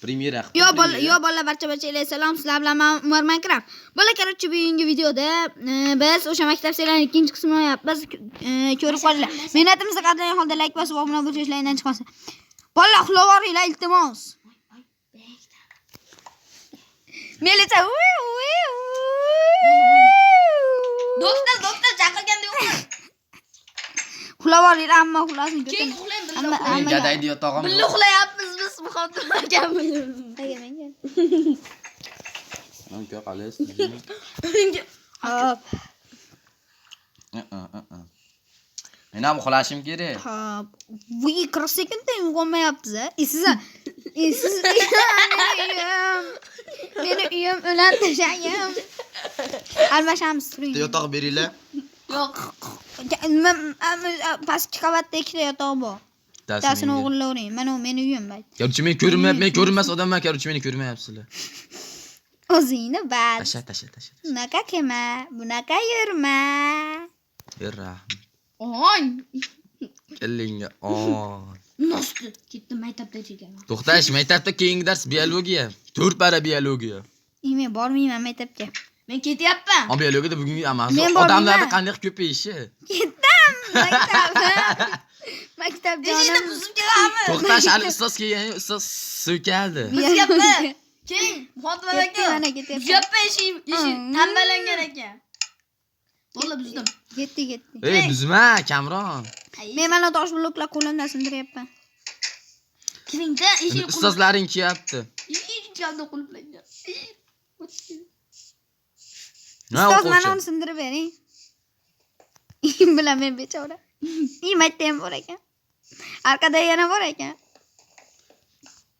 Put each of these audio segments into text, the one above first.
Premyera qilib. Yo bola, yo bola, barcha barchalar salom, sizlar bilan men Umar Minecraft. Bola, короче, bugungi videoda biz o'sha maktab serialining ikkinchi qismini o'ynayapmiz. Ko'rib qolinglar. Mehnatimizni qadrlagan holda like bosib, obuna bo'lib ishlaringdan chiqmasin. Bolalar, uxlab yuboringlar, iltimos. Melisa, uy, uy, uy. Doktor, doktor chaqirganda yo'qmi? Uxlab yuboringlar, hamma uxlasin. Keyin ko'tini. uxlang birga. Hamma Men hamma. gadaydi yotog'im. Birga uxlayapmiz biz Muhammad akam bilan. Menga, menga. Uka qalaysiz? Hop, Men ham uxlashim kerak. Hop. Bu 40 sekundda uyg'onmayapsiz, a? Siz, siz meni uyim. Meni uyim o'lan to'shagim. Almashamiz, turing. Bitta yotoq beringlar. Yo'q. Nima, pastki qavatda ikkita yotoq bor. Bittasini menga. o'g'irlavering. Mana u meni uyim, bay. Короче, men ko'rinmayapman, men ko'rinmas odamman, короче, meni ko'rmayapsizlar. O'zingni bas. Tasha, tasha, tasha. Bunaqa kelma, bunaqa yurma. Ey rahm. Oy. Kallangga. Oy. Nosti. Ketdim maktabda chekaman. To'xtash, maktabda keyingi dars biologiya. 4 para biologiya. Men bormayman maktabga. Men ketyapman. Ha, biologiyada bugungi amalsi Men bormayman. odamlarni qanday ko'payishi. Ketdim maktab. Maktab Eshikni jonim. buzib kelamiz. To'xtash, hali ustoz kelgan, ustoz so'kaldi. Buzyapti. Keyin Muhammad Ketdi, aka. mana ketyapti. Buzyapti eshik, eshik tambalangan ekan. Bo'ldi, buzdim. Ketdi, ketdi. Ey, buzma, Kamron. Men mana tosh bloklar qo'limdan sindiryapman. Kiringda eshik qulf. Ustozlaring kiyapti. Eshik chalda qulflangan. Nima Ustoz, mana o'quvchi? uni sindirib bering. Bilan men bechora. Iymayda ham bor ekan. Arkada yana bor ekan.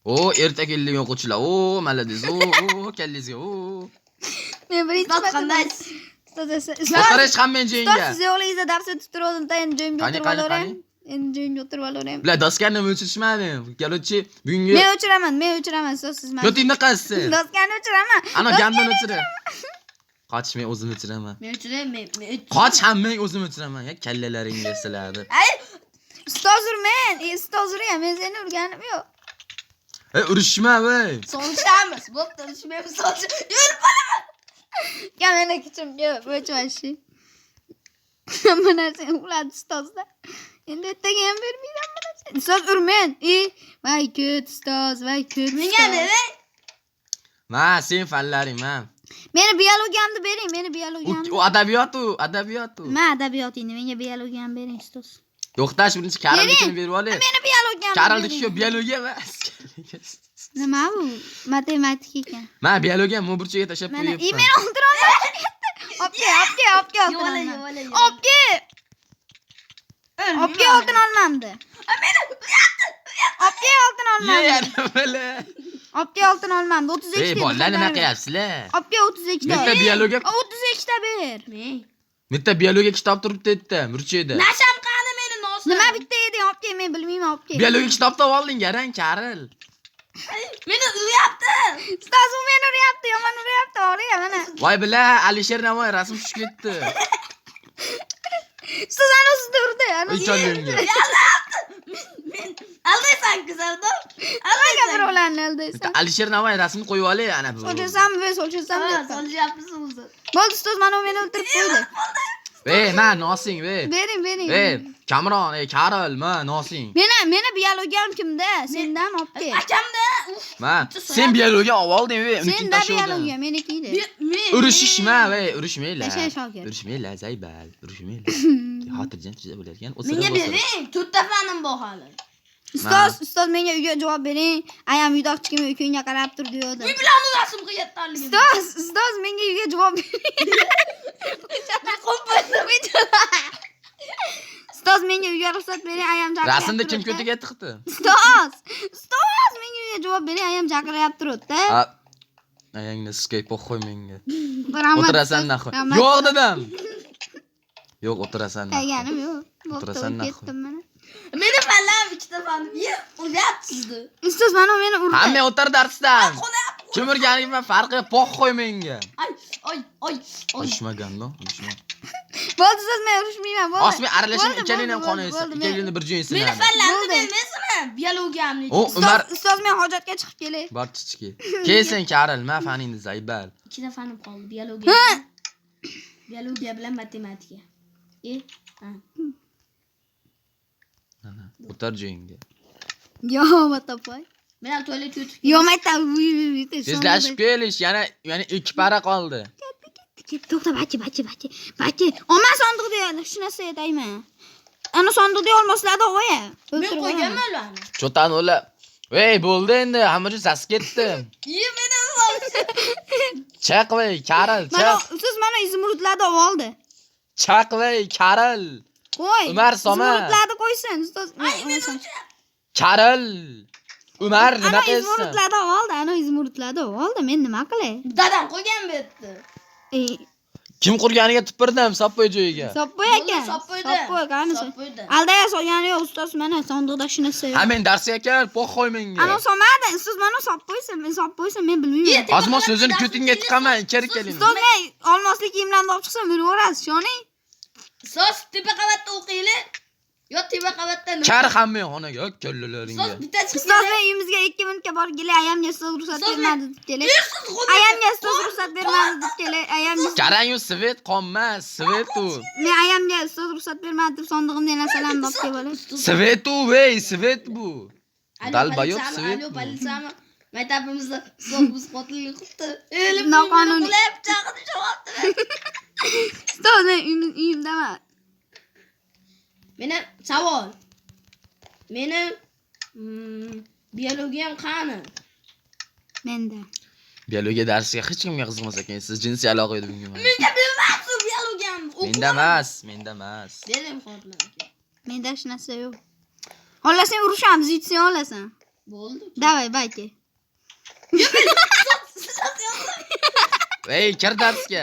O, erta kelgan o'quvchilar. O, молодец. O, o, kallangizga. O. Men birinchi Ustoz marta qandaysiz? Ustoz, ustoz, O'tirish hamma ustoz, joyingga. siz yo'qligingizda dars o'tib turgandim, endi joyimga Qani, o'tirib qani, olaveray. qani? Endi joyimga o'tirib olaveray. Bular doskani nima o'chirishmadi? Короче, bugungi Men o'chiraman, men o'chiraman, ustoz, siz mana. Yo'tingni qaysi? Doskani o'chiraman. Ana gandini o'chira. Qoch, men o'zim o'chiraman. Men o'chiray, men Qoch, hammang o'zim o'chiraman. Ya kallalaringga sizlarni. Ay, Ustoz urmang, ustoz urgan, men seni urganim yo'q. Ey, urushma, voy. Solishamiz. Bo'pti, urushmaymiz. Solish. Yur, bola. Ya meni kuchim yo'q, o'chmashi. Hamma narsani uxladi ustozda. Endi ertaga ham bermaydi hamma narsani. Ustoz urmang. Voy ko't ustoz, voy ko't. Menga ustoz. bering. Ma, sen fanlaring, ma. Meni biologiyamni bering, meni U, biologiyamni. u adabiyot u, adabiyot u. Ma adabiyotingni, menga biologiyamni bering ustoz. To'xtash, birinchi Karolnikini berib olay. Meni biologiyamni. Karolniki bering. shu biologiya emas. Nima bu? Matematika ekan. Ma, biologiya bu burchaga tashlab Mana, qo'yibman. meni oltin olmam. Olib kel, olib kel, olib kel oltin Yo'la, olmam. yo'la, yo'la. Olib kel. Olib kel oltin olmamdi. Olib kel oltin olmamdi. Ye, bala. Olib kel oltin olmamdi. 32 Ey, ta. bolalar nima qilyapsizlar? Olib kel 32 ta. Bitta biologiya, 32 ta ber. Men. bitta biologiya kitob turibdi yerda, burchakda. Nasham qani meni nosim. Nima bitta eding olib kel, men bilmayman olib kel. Biologiya kitob topib olding, garang Karol. Meni uryapti. Ustoz u meni uryapti, yomon uryapti, og'riya mana. Voy bila, Alisher Navoiy rasm tushib ketdi. Ustoz ana sizni urdi, ana Ey kallangga. Men aldaysan-ku Sardor. Nimaga birovlarni aldaysan? Bitta Alisher Navoiy rasmini qo'yib olay ana bu. So'lchasam, ve so'lchasam Ha, deb. solishyapmiz o'zi. Bo'ldi ustoz, mana u meni o'ldirib qo'ydi. Ey, ma, nosing, ey. Bering, bering. Ey, Kamron, ey, Karol, ma, nosing. Meni biologiyam kimda? Sendan olib kel. Akamda. Uf. Ma, sen biologiya olib olding, ey, unikini Senda tashlading. biologiya meniki edi. Men. Urushishma, ey, urushmanglar. Tasha Shokir. Urushmanglar, zaybal, urushmanglar. Xotirjam tuzab bo'larkan. O'sira Menga bo'lsa. bering. To'rtta fanim bor hali. Ustoz, ustoz menga uyga javob bering. Ayam uyda chiqib uyga qarab tur deyodi. Uy bilan rasm qilyapti. Ustoz, ustoz menga uyga javob bering. Ustoz menga uyga ruxsat bering, ayam chaqiryapti. Rasmda kim ko'tiga tiqdi? Ustoz, ustoz menga uyga javob bering, ayam chaqiryapti turibdi. A, Ayangni skay poxoy menga. Rahmat. O'tirasan ustoz, naxoy. rahmat. Yo'q dedim. Yo'q, o'tirasan. naxoy. Taganim yo'q. Bo'pti, O'tirasan naxoy. ketdim mana. Meni fanlarim ikkita fanim. Ye, uryapti sizni. Ustoz mana meni urdi. Hamma o'tir darsdan. Qo'nayapti. Kim urganingman farqi yo'q, poxoy menga. Ay, oy, oy, oy. Urushmagan, no? Urushma. Bo'ldi, siz men urushmayman, bo'ldi. Osmi aralashma, Bo'ldi, ikkalangni ham bo'ldi, qonuniysan. bo'ldi, men- Ikkalangni bir joyga Meni sinadi. fanlarni Bo'ldi. bermaysizmi? Biologiyamni. O Umar Ustoz, ustoz men hojatga chiqib kelay. bor chichki. Kelsin Karl, ma faningni zaybal. Ikkita fanim qoldi. Biologiya. Biologiya bilan matematika. E, ha. Ana, o'tir joyingga. Yo, what the fuck? Men ham tualetga o'tib Yo, mayta. Tezlashib kelish, yana 2 para qoldi. Ket, to'xta, bachi, bachi, bachi. Bachi, olma sandiqda shu narsa aytayman. Ana sandiqda olmaslarda qo'ya. Men qo'yganman ularni. Cho'tan o'la. Ey, bo'ldi endi, hamma joy sasib ketdi. Iye, men ham Chaq vey, Karl, Mana chaq. siz mana izmurudlarni oldi. Chaq vey, Karl. Qo'y. Umar soma. Izmurudlarni qo'ysin, ustoz. Ay, men Karl. Umar nima Ana qilsin? izmurudlarni oldi, ana izmurudlarni oldi. Men nima qilay? Dadam qo'ygan bu yerda. E, Kim qurganiga tupurdim, soppoy joyiga. Soppoy ekan. Soppoyda. Soppoy, qani Soppoyda. Aldaya solgani yo'q, ustoz mana sandiqda shu narsa yo'q. Ha men darsga kel, poxoy menga. Ana solmadi, ustoz mana solib qo'ysin, men solib qo'ysam men bilmayman. Hozir men so'zini ko'tingga tiqaman, ichkari keling. Ustoz men olmosli kiyimlarni olib chiqsam yuraverasiz, ishoning. Ustoz tepa qavatda o'qiylik. Yo tepa qavatda nima? Kar hammang xonaga, kallalaringga. Ustoz bitta chiqib Ustoz men uyimizga 2 minutga borib kelay, ayamga ustoz ruxsat Ustoz men- bermadi deb kelay. Ayamga ustoz ruxsat bermadi deb kelay, ayamga Karangu svet qonmas, svet u. men ayamga ustoz ruxsat bermadi deb sandig'imda narsalarni olib kelib olay. Svet u, vey, svet bu. Dalbayob svet. Alo bu. politsiyami? Maktabimizda ustoz biz qotillik qilibdi. O'lib Noqonuniy. qulab chaqib tushyapti. Ustoz men uyimdaman. Meni savol. Meni biologiyam qani? Menda. Biologiya darsiga hech kimga qiziqmas ekan. Siz jinsiy aloqa edi bunga. Menga bermaysiz biologiyam. Menda emas, menda emas. Dedim xotman. Menda hech narsa yo'q. Xohlasang urushamiz, yutsang olasan. Bo'ldi. Davay, bayki. Ey, kir darsga.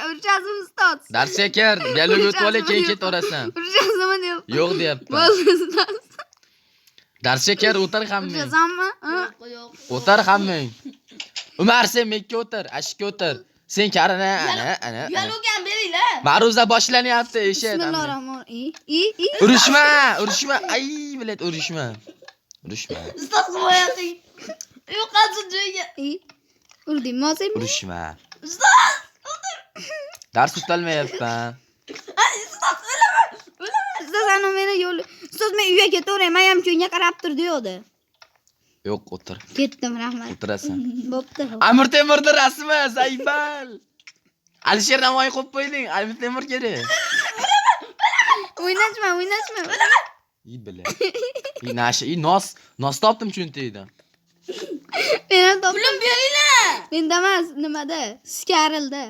Urushamiz ustoz. Darsga kir, biologiya o'tib olay, keyin ketaverasan. Urushasizmi deb. Yo'q deyapman. Bo'ldi ustoz. Darsga kir, o'tir hammang. Urushasanmi? Ha? Yo'q, yo'q. O'tir hammang. Umar sen mekka o'tir, ashikka o'tir. Sen karina, ana, ana. ana. Biologiyam beringlar. Ma'ruza boshlanyapti, eshit. Bismillahirrohmanirrohim. I i. Urushma, urushma. Ay, bilet urushma. Urushma. Ustoz himoyasi. Yo'qolsin joyga. I. Urdingmi sen? Urushma. Ustoz! Dars o'tolmayapman. Ay, ustoz o'laman. O'laman. Ustoz ana meni yo'l. Ustoz men uyga ketaveray, men ham ko'ngga qarab tur deyodi. Yo'q, o'tir. Ketdim, rahmat. O'tirasan. Bo'pti. Amir Temurni rasmi, Zaybal. Alisher Navoiy qo'yib qo'yding. Amir Temur kerak. O'ynashma, o'ynashma. I bile. I nasha, i nos, nos topdim cho'ntagida. Men ham topdim. Pulim beringlar. Menda emas, nimada? Skarilda.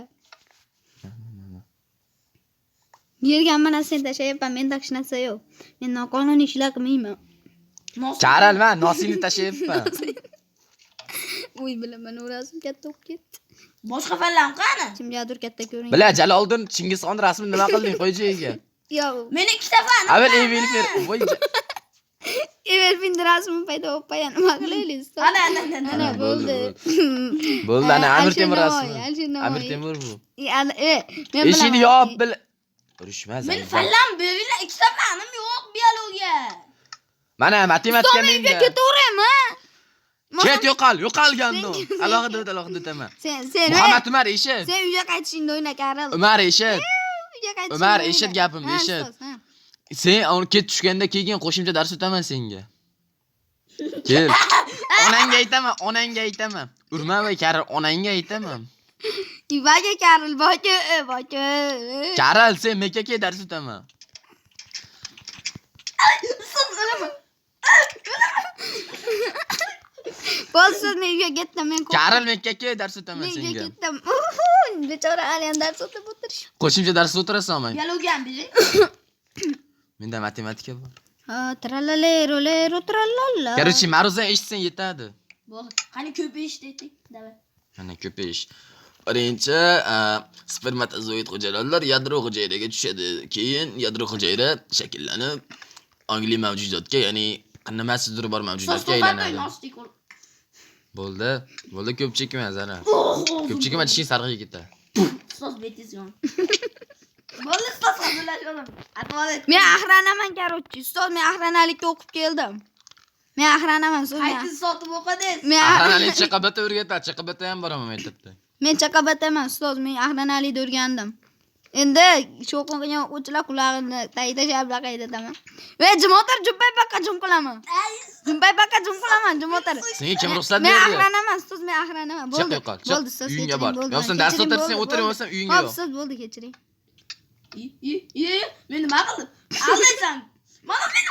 Yerga hamma narsani tashlayapman, menda hech narsa yo'q. Men noqonuniy ishlar qilmayman. Karal man, nosingni tashlayapman. Uy bilaman, urasim katta bo'lib ketdi. Boshqa fanlarim qani? Kimgadir katta ko'ringan. Bila Jaloliddin Chingizxon rasmini nima qilding qo'y joyiga. Yo'q. Meni ikkita fanim. Avval Evil Fer. Voy. Everpin rasmi paydo bo'lib qo'ygan. Nima qilaylik? ustoz? Ana, ana, ana. Ana Bo'ldi, bo'ldi. Bo'ldi ana Amir Alisher Temur Navoiy, rasmi. Alisher Navoiy. Amir Temur bu. E, men Eshikni bilaman. yop bil. Urushma. Meni Zaybal. fanlarim beringlar. Ikkita fanim yo'q biologiya. Mana matematika Ustoz, men uyga menda. ketaveraymi? Ket yo'qol, yo'qolgandi. Alohida o't, alohida o'taman. Sen Muhammad Umar eshit. sen uyga qaytishingda o'yna, Karl. Umar eshit. Uyga qaytishingda Umar, o'yna. eshit gapimni, Ha, eshit. ustoz, ha. Sen uni ket tushganda keyin qo'shimcha dars o'taman senga. Kel. Onangga aytaman, onangga aytaman. Urma va Karl, onangga aytaman. Ivaga Karl, boka, boka. Karl, sen mekka kel dars o'taman. Ustoz o'laman. Bo'ldi, ustoz, men uyga ketdim, men qo'rqdim. Karl mekka kel dars o'taman Men uyga senga. ketdim. Bechora hali ham dars o'tib o'tirish. Qo'shimcha dars o'tirasanmi? Biologiyam bering. Menda matematika bor. Ha, tralalero, lero, tralala. Короче, ma'ruzani eshitsang yetadi. Bo'ldi. Qani ko'payish dedik. Davay. Mana ko'payish. Birinchi spermatozoid hujayralar yadro hujayraga tushadi. Keyin yadro hujayra shakllanib ongli mavjudotga, ya'ni nimasidir bor Ustoz mavjudotga to'xtab qo'y, aylanadi. nosni ko'r. Bo'ldi. Bo'ldi, ko'p chekma zarar. Ko'p chekma tishing sarg'iga ketadi. Ustoz betingiz yon. Bo'ldi, ustoz, hazillashmadim. Atvolet. Men охрана man, короче. Ustoz, men охрана likka o'qib keldim. Men охрана man, ustoz. Qaysi sotib o'qidingiz? Men Охрана lik chaqabata o'rgatadi, chaqabata ham boraman maktabda. Men chaqabataman, ustoz, men охрана likda o'rgandim. Endi shovqin qilgan o'quvchilar qulog'ini tagida shabla qaydataman. Va jim o'tir, jumpay paqqa jum qilaman. Jumpay paqqa jum qilaman, jim o'tir. Senga kim ruxsat Men berdi? охрана man, ustoz, men охрана man. Chiq Bo'ldi. yo'qol, chiq. Bo'ldi, ustoz, Uyingga kechiring, bor. bo'ldi. Yo'qsan darsda Kechiring, o'tirsan, bo'ldi, o'tir, bo'ldi. bo'lmasam uyingga Hop, yo'q. ustoz, bo'ldi, kechiring. I, i, men nima qildim? Aldaysan. Mana meni.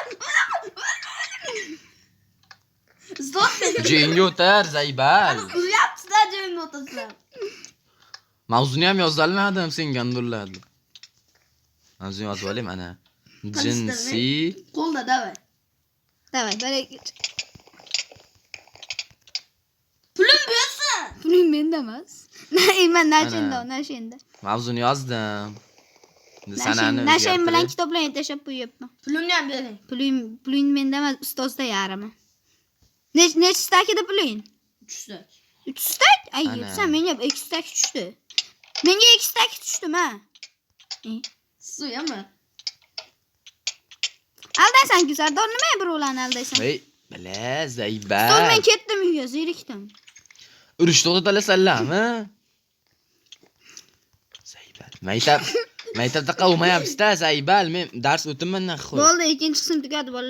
Ustoz, men Joyingga o'tir, заебал. uryapsizlar, joyimda o'tirsam. Mavzuni ham yozolmadim, sen gandullading. Mavzuni yozib olay mana. Jinsiy Qo'lda, давай. Давай, bir ikki, uch. Pulim bo'lsin. Puling menda emas. Man nashenda, Ana. nashenda. Mavzuni yozdim. Endi sanani Nashayn bilan o'zgartirib. kitoblarni tashlab qo'yyapman. Pulimni ham bering. Puling, puling menda emas, ustozda yarmi. Nechta edi puling? 300. 3 stak? Ay, Ana. yepsan, menga 2 stak tushdi. Menga 2 stak tushdi, ma. Suyami? Aldaysan-ku, Sardor, nima birovlarni aldaysan? Ey, бля, Ustoz, заебал. men ketdim uyga, zerikdim. Urush to'xtatalasanlarmi? Заебал. Maktab, maktabda qavmayapsiz-da, заебал. Men dars o'taman нахуй. Bo'ldi, ikkinchi qism tugadi, bolalar.